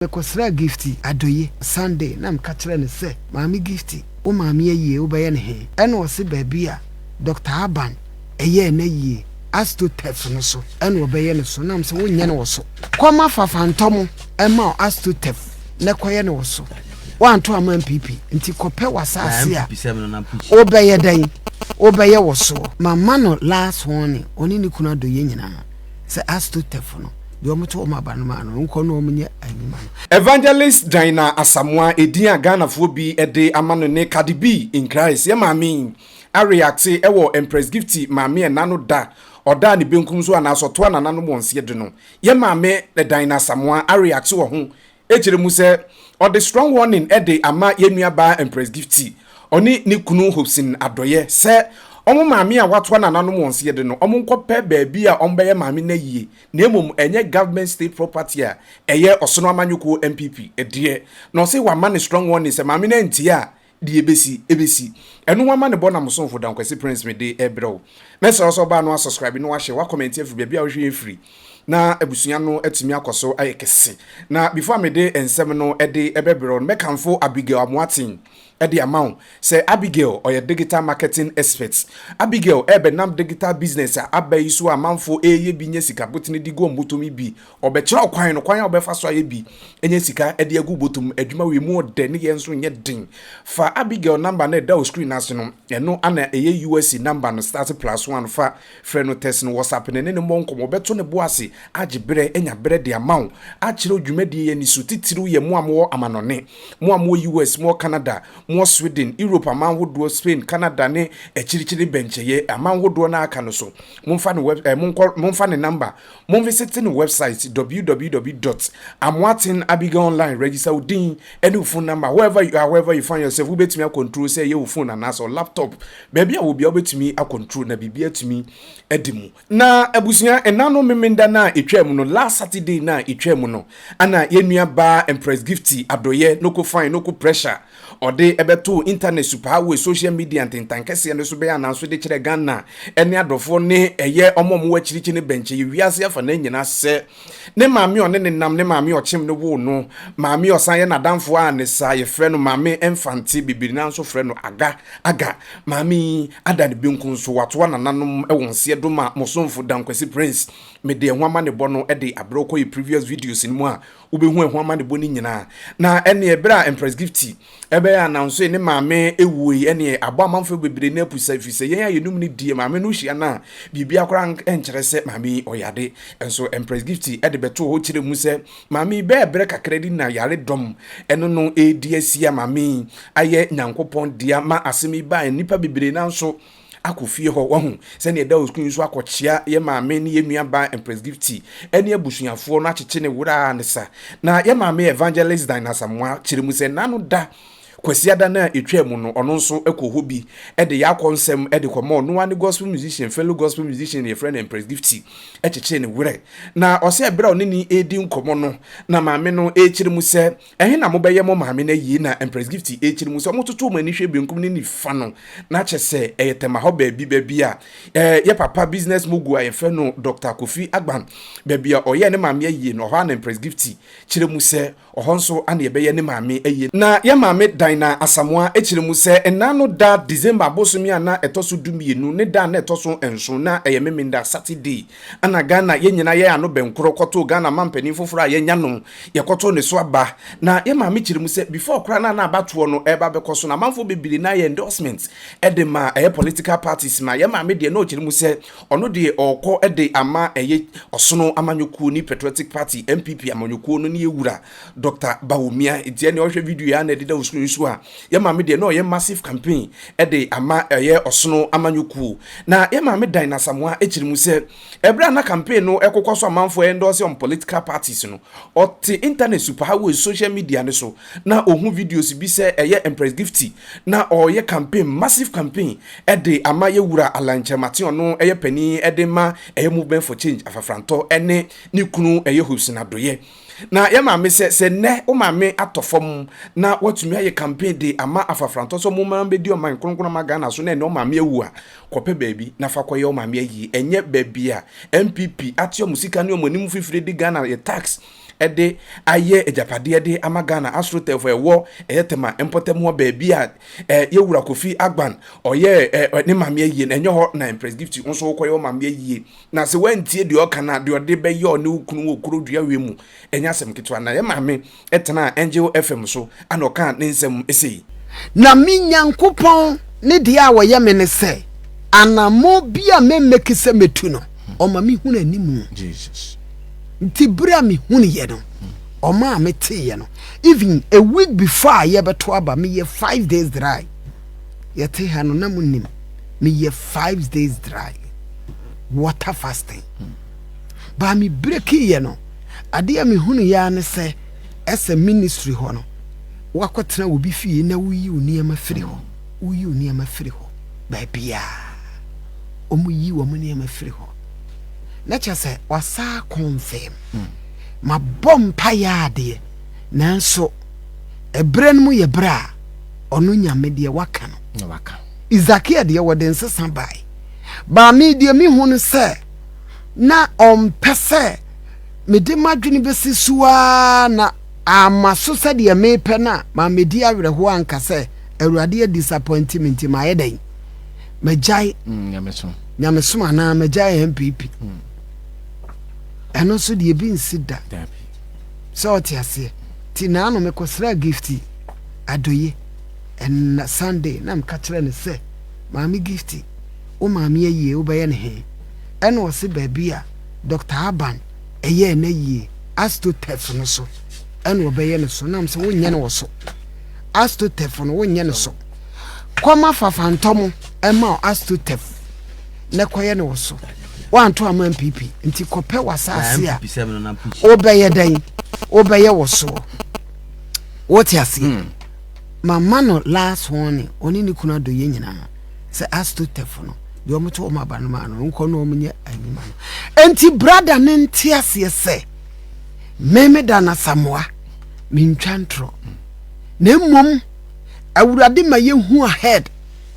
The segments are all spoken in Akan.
Mekɔsraa Gifty Adoye Sunday na meka kyerɛɛ no sɛ, Maame Gifty, wo maame ayie wobɛyɛ no he? Ɛna ɔse baabi a Doctor Aban yɛɛ n'ayie, Astotef no so ɛna ɔbɛyɛ no so. Na mese wonyɛ no wɔ so. Kɔma Fafantɔmo mma wo Astotef na kɔyɛ no wɔ so. Woanto amma NPP nti kɔpɛ w'asaase a wobɛyɛ dɛn? Wobɛyɛ wɔ soɔ. Mama no last warning, ɔne ne kunu Adoye nyinaa. Sɛ Astotefo no, deɛ wɔto wɔn aba no maa no, nkɔ na wɔnyɛ anwuma no. Evangelist Dinah Asamoah, edin a Ghanafoɔ bi de ama no ne Cardi B in Christ, yɛ maame yi areacte wɔ Empress Gifty maame ɛna no da ɔdaa ne benkum so anaasɛ ɔtoa nananom wɔn nseɛ do no. Yɛ maame Dinah Asamoah areacte wɔ ho Ɛkyerɛ mu sɛ ɔde strong warning de ama yɛn nua baa Empress Gifty, ɔne ne kunu Hobson Adɔeɛ sɛ wɔn maame a watoa nananom wɔn seɛ de no, wɔn nkɔpɛ baabi a wɔn bɛyɛ maame no ayie, na mmom ɛnyɛ government state property a ɛyɛ ɔsono amanyɔkuo NPP deɛ. Na ɔse wama no strong warning sɛ maame no antie a, Deɛ ɛbɛsi, ɛbɛsi. Ɛno ho amanebɔ na mo somfo Dankwasi Prince mede rebrɛ wo. Mɛsrɛ wo sɛ wobaa no asubscribe na wahyɛ, wakɔmɛnti afiri baabi a wohwɛ yɛn firi na abusua no atumi akɔ so ayɛ kɛse. Na before a mede nsɛm no de bɛbrɛ wo no, mɛkamfo Abigail Amoateng de ama wo sɛ Abigail ɔyɛ digital marketing expert. Abigail ɛrebɛnam digital business a aba yi so a amanfoɔ ɛreyɛ bi nya sika botene de gu wɔn bɔtɔm yi bi. Ɔbɛkyerɛ wo kwan no, kwan a wobɛfa so ayɛ bi anya sika de agu wo bɔtɔ mu. Adwuma wei mu ɔdɛ ne yɛ nso nyɛ den. Fa Abigail number no a ɛda wo screen no ase no, ɛno ana ɛyɛ USA number no, start +1, fa frɛ no, text no, WhatsApp no, ne no mmɔ nkɔmmɔ. Ɔbɛto ne bo ase agye berɛ, anya berɛ de ama wo, akyerɛ wo dwumadie yi ani so, titiriw yɛ mo a mowɔ amanɔne, mo a mowɔ US, mowɔ Canada, mowɔ Sweden, Europe aman hodoɔ, Spain, Canada ne akyirikyiri bɛnkyɛeɛ aman hodoɔ no a aka no so. Momfa ne web, eh, monkɔ, momfa ne number. Monvisite ne website www dot amoaten abigail online, register wo din ne wo phone number wherever you are, wherever you find yourself, wobɛtumi acontrol sɛ ɛyɛ wo phone anaasɛ wo laptop, baabi a wɔ bia wobɛtumi acontrol na biribi atumi adi mu. Na abusua, ɛna no Memenda no a ɛtwaa mu no, last Saturday no a ɛtwaa mu no, ana yɛn nua baa Empress Gifty Adɔeɛ, Noko Fine, Noko Pressure, Ɔde bɛtoo internet superhighway social media ntentan kɛseɛ no so bɛyɛ ananso de kyerɛ Ghana ne adɔfoɔ ne ɛyɛ wɔn a wɔwɔ akyirikyiri ne bɛnkyɛeɛ wiase afanaa nyinaa sɛ ne maame a ɔne ne nam, ne maame a ɔkyem no woo no, maame a ɔsan yɛ n'adamfoɔ a ne saa yɛfrɛ no Maame Mfante, bebree no ara nso frɛ no Aga, Aga. Maame yi ada ne benkum so, watoa nananom wɔ nseɛ do ma mo somfo Dankwasi Prince. Mede ɛho amanebɔ no de abrɛ wo kɔ yɛ previous videos no mu a Wobɛhu ɛho amanebɔ no nyinaa. Na ɛneɛ berɛ a Empress Gifty ɛbɛyɛ anansoe ne maame ɛwuo yi, ɛneɛ abɔ amanfoɔ bebree no apusa, ɛfiri sɛ yɛn a yɛnum no die maame no hyia no a, biribiara koraa nkyerɛ sɛ maame yi ɔyade. Nso Empress Gifty ɛde bɛtoo hɔ kyerɛ mu sɛ maame yi bɛyɛ berɛ kakra di na yare dɔm ɛno no ɛredi asi a maame yi ayɛ Nyankopɔn dea ma asɛm yi baeɛ nnipa bebree no nso akɔ fie hɔ, wahu sɛnea ɛda osukuu so akɔkyea yɛ maame ne yɛ nua baa Empress Gifty ne abusuafoɔ no akyekye ne werɛ a ne sa. Na yɛ maame Evangelist Dinah Asamoah kyerɛ mu sɛ n'ano da Kwasiada no a ɛtwaa mu no, ɔno nso kɔɔ hɔ bi de yɛ akɔ nsɛm de kɔma ɔno ara ne gospel musician, fellow gospel musician yɛfrɛ no Empress Gifty kyekyee ne werɛ. Na ɔsɛ ɛberɛ a ɔne ne redi nkɔmmɔ no na maame no rekyerɛ mu sɛ Ɛhe na mobɛyɛ mo maame no ayie na Empress Gifty rekyerɛ mu sɛ wɔtoto wɔn ani hwɛ benkum ne nifa no na kyɛ sɛ ɛyɛ tɛma hɔ baabi, baabi a eh, yɛ papa business mogul a yɛfrɛ no Dr. Kofi Agban, baabi a ɔyɛɛ ne maame ayie no, ɔhɔ ara na Empress Gifty kyerɛ mu sɛ ɔhɔ nso ana yɛbɛyɛ ne maame ayie. Na yɛ maame Dinah Asamoah kyerɛ mu sɛ nna no da December bosome a na ɛtɔ so 12 ne da a na ɛtɔ so nson na ɛyɛ Memenda, Saturday, ana Ghana yɛn nyinaa yɛn ano bɛnkorɔ kɔtoo Ghana mampanin foforɔ a yɛanya no Yɛkɔtoo ne so aba. Na yɛ maame kyerɛ mu sɛ before koraa na na abatoɔ no ɛreba abɛkɔ so no amanfoɔ bebree na ayɛ endorsement de ma ɛyɛ political parties ma yɛ maame deɛ na ɔkyerɛ mu sɛ ɔno deɛ ɔrekɔ de ama ɛyɛ ɔsono amanyɔkuo ne Patriotic Party NPP amanyɔkuo no ne yɛ wura Dr. Bawumia. Nti ɛne ɔhwɛ video yi a na ɛdeda wo screen so a yɛ maame deɛ na ɔyɛ massive campaign de ama ɛyɛ ɔsono amanyɔkuo. Na yɛ maame Dan Asamoah kyerɛ mu sɛ Ɛberɛ a na campaign no rekokɔ so amanfoɔ endorse wɔn political parties no, ɔte internet superhighway social media no so na ɔhu videos bi sɛ ɛyɛ Empress Gifty na ɔreyɛ campaign, massive campaign de ama yɛ wura Alan Kyerematen ɔno ɛyɛ panin de ma ɛyɛ Movement for Change Afafrantɔ ɛne ne kunu ɛyɛ Hobson Adoyɛ. Na yɛ maame sɛ sɛ nnɛ wo maame atɔ fam na watumi ayɛ campaign de ama Afafrantɔ sɛ ɔmo mmra mbɛdi ɔman kronkron ama Ghana so na ɛnɛ ɔmaame awu a, Kɔpɛ baabi na fa kɔyɛ wo maame ayie ɛnyɛ baabi a NPP ate ɔmo sika ne ɔmo anim fifire de Ghana yɛ tax de ayɛ agyapadeɛ de ama Ghana AstroTurf a ɛwɔ ɛyɛ Tema mpɔtam hɔ baabi a yɛwura Kofi Agban ɔyɛ ne maame ayie no, ɛnyɛ hɔ na Empress Gift nso wokɔyɛ wo maame ayie. Na sɛ woantie deɛ ɔka no a, deɛ ɔde bɛyɛ ɔne wo kunu wɔ kuro dua wei mu, ɛnyɛ asɛm ketewa. Na yɛ maame tenaa Angel FM so ana ɔkaa ne nsɛm sei. Na me Nyankopɔn ne deɛ a ɔyɛ me ne sɛ, anammɔn bi a memmɛki sɛ mɛtu no, ɔma mehunu animu. Nti berɛ a mehunuiɛ no, ɔmaa meteeɛ no, even a week before a yɛbɛto aba, meyɛ 5 days dry. Yɛte ha no na monim, meyɛ 5 days dry water fasting. Baa me breakiiɛ no, adeɛ a mehunuiɛ ara ne sɛ, ɛsɛ ministry hɔ no, wakɔtena obi fie na woyi wo nneɛma firi hɔ, woyi wo nneɛma firi hɔ, baabiaa ɔmo yi wɔn nneɛma firi hɔ, na kyerɛ sɛ wasa confirm. Mabɔ mpaeɛ adeɛ, nanso ɛberɛ no mu yɛ berɛ a ɔno Nyame deɛ waka no. Waka. Ezekiel deɛ, wɔde nsesa bae. Baame deɛ, mehu no sɛ na ɔmpɛ sɛ mede m'adwene bɛsi so ara na ama so sɛdeɛ mepɛ no a, maamɛdi awerɛhoɔ anka sɛ Awurade adisappoint me, nti maayɛ dɛn, magyae nyamesom. Nyamesom anaa magyae NPP. Ɛno nso deɛ, ebi nsi da. Dabi. Sɛ ɔte aseɛ nti, naano mekɔsra Gift Adoye ɛna Sunday na meka kyerɛ no sɛ, maame Gift, wo maame ayie wobɛyɛ ne he? Ɛna ɔse baabi a Dr Aban ɛyɛɛ no ayie, AstroTurf no so ɛna ɔbɛyɛ no so. Nam sɛ wonyɛ no wɔ so, AstroTurf no wonyɛ no so, kɔma fafantɔ ɛma wo AstroTurf na kɔyɛ no wɔ so. Woanto ama NPP nti, kɔpɛ w'asase a wobɛyɛ dɛn, wobɛyɛ wɔ soɔ. Wote aseɛ? Mama no last warning, ɔne ne kunu Adɔyɛ nyinaa, sɛ AstroTurf no deɛ, ɔmo to ɔmo aba no maa no nkɔ na ɔmo nyɛ anyima no. Enti brother ne nte aseɛ sɛ meme da nasamoa mentwa ntorɔ, na mmom Awurade ma yɛhu ahead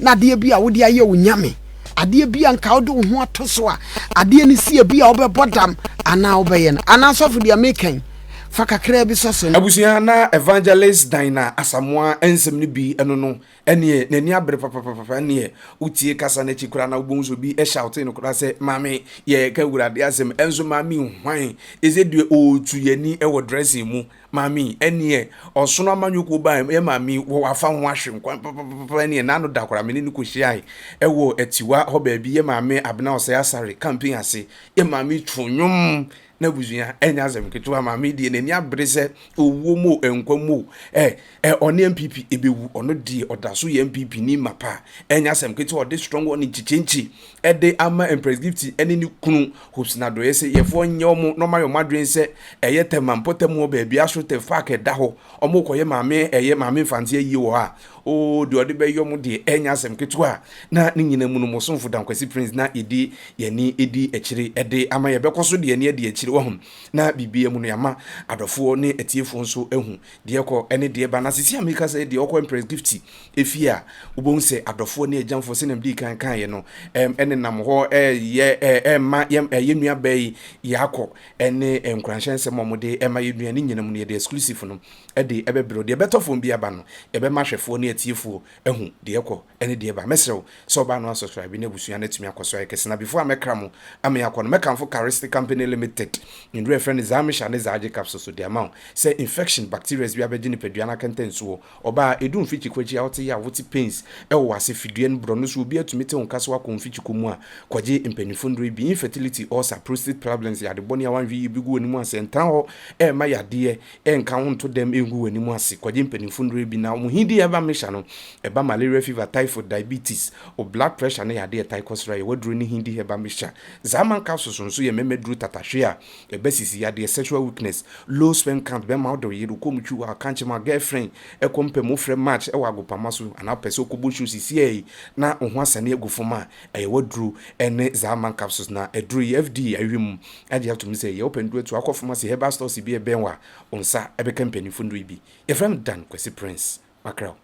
na adeɛ bi a wode ayɛ wo nyame, adeɛ bi a nka wode wo ho ato so a, adeɛ no si bi a wobɛbɔ dam anaa wobɛyɛ no anaa sɔfo deɛ mekan fa kakraa bi sɔ so no. Abusua, na Evangelist Dinah Asamoah nsɛm no bi ɛno no, ɛneɛ n'ani abere papapapa. Ɛneɛ wotie kasa no akyi koraa na wobɛhu sɛ obi ɛshoute no koraa sɛ, "Maame, yɛka Awurade asɛm." Ɛnso maame hwan ɛsɛ deɛ ɔɔtu yɛni ɛwɔ dressing mu? Maame, ɛneɛ ɔsono amanyɔkuo ba yɛ maame wɔ wafa ho ahwe nkwan papapapa. Ɛneɛ n'ano da koraa mene ne kɔhyiae ɛwɔ Atiwa hɔ baabi, yɛ maame Abena Ɔsɛe Asare campaign ase. Yɛ maame to nnwom na abusua, ɛnyɛ asɛm ketewa. Maame deɛ, n'ani abere sɛ owuo mu o, nkwa mu o, ɛ ɛ ɔne NPP ɛbɛwu. Ɔno deɛ, ɔda so yɛ NPP ni mapa. Ɛnyɛ asɛm ketewa. Ɔde strong one nkyikyɛnkyi ɛde ama Empress Gift ɛne ne kunu Hopes Nadoyɛ sɛ yɛfoɔ nyɛ ɔmo na ɔmo ayɛ ɔmo adwene sɛ ɛyɛ Tɛma mpɔtam hɔ baabi AstroTurf park ɛda hɔ, ɔmo kɔyɛ maame, ɛyɛ maame Mfante ayie wɔ hɔ a, oo, deɛ ɔde bɛyɛ ɔmo deɛ, ɛnyɛ asɛm ketewa. Na ne nyinaa mu no, mo somfo Dankwasi Prince na yɛdi yɛni edi akyire ɛde ama yɛbɛkɔ so de yɛni adi akyire wɔ ho, na biribiara mu no, yɛama adɔfoɔ ne atiefoɔ nso ahu deɛ kɔ ɛne deɛ ba. Na sisi a meka sɛ deɛ ɔkɔ Empress Gift efie a, wobɛhu sɛ adɔfoɔ ne agyamfoɔ, sɛnea mede kan kaeɛ no, ɛnenam hɔ ɛyɛ ɛma yɛ ɛyɛ nua bɛɛ yi yɛakɔ ɛne nkuranhyɛ nsɛm a wɔde ɛma yɛ nua ne nyinaa mu no, yɛde exclusive no ɛde ɛbɛbrɛ. Deɛ ɛbɛtɔ fam bi aba no, yɛbɛma ahwɛfoɔ ne atiefoɔ ahu deɛ ɛkɔ ɛne deɛ ɛba. Mɛsrɛ wo sɛ ɔbaa no asubscribe ne abusua no atumi akɔ so ayɛ kɛse. Na before a mɛkra mo ama yɛakɔ no, mɛkamfo Charistic Company Limited nnuro a ɛfrɛ no Zamisha ne Zagye capsule so de ama wo sɛ infection, bacteria bi abɛgye nipadua no akɛntɛnsoɔ. Ɔbaa, ɛdu mfikyikɔ akyi a wote yɛ a, wote pains ɛwɔ w'ase fidua no borɔ no so, obi atumi te wo nka so akɔ mfikyikɔ mu a, kɔgye mpanyinfo nnuro bi. Infertility, ulcer, prostate problems, yɛ ade bɔne a wanhwɛ yie bi gu w'anim ase, ɛntena hɔ ɛɛma yadeɛ ɛnka wo nto dɛm ɛngu w'anim ase. Kɔgye mpanyinfo nnuro bi. Na wɔn hindi ɛba mehyɛ no ɛba malaria, fever, typhoid, diabetes o, blood pressure ne yadeɛ ɛtae kɔ soro a, yɛwɔ aduro ne hindi herbal mixture. Zaman capsules nso yɛ mmarima duro tatahwe a ɛbɛ sisi yadeɛ, sexual weakness, low sperm count. Bɛrima wode wo yere wokɔ mu twi wɔ akankyem a, girlfriend ɛkɔ mpɛ mu, wofrɛ match ɛwɔ agopama so anaa wopɛ sɛ wokɔbɔ show sisi yi na wo ho asane agu fam a, ɛyɛ waduro ɛne Zaman capsules. Na aduro yi, FDA ahwɛ mu agye ato mu sɛ yɛ wopɛ nduro atu akɔ pharmacy, herbal stores bi ɛbɛn wɔ a, wo nsa ɛbɛka mpanimfo nduro yi bi. Yɛfrɛ no Dan Kwasi Prince Makrɛw.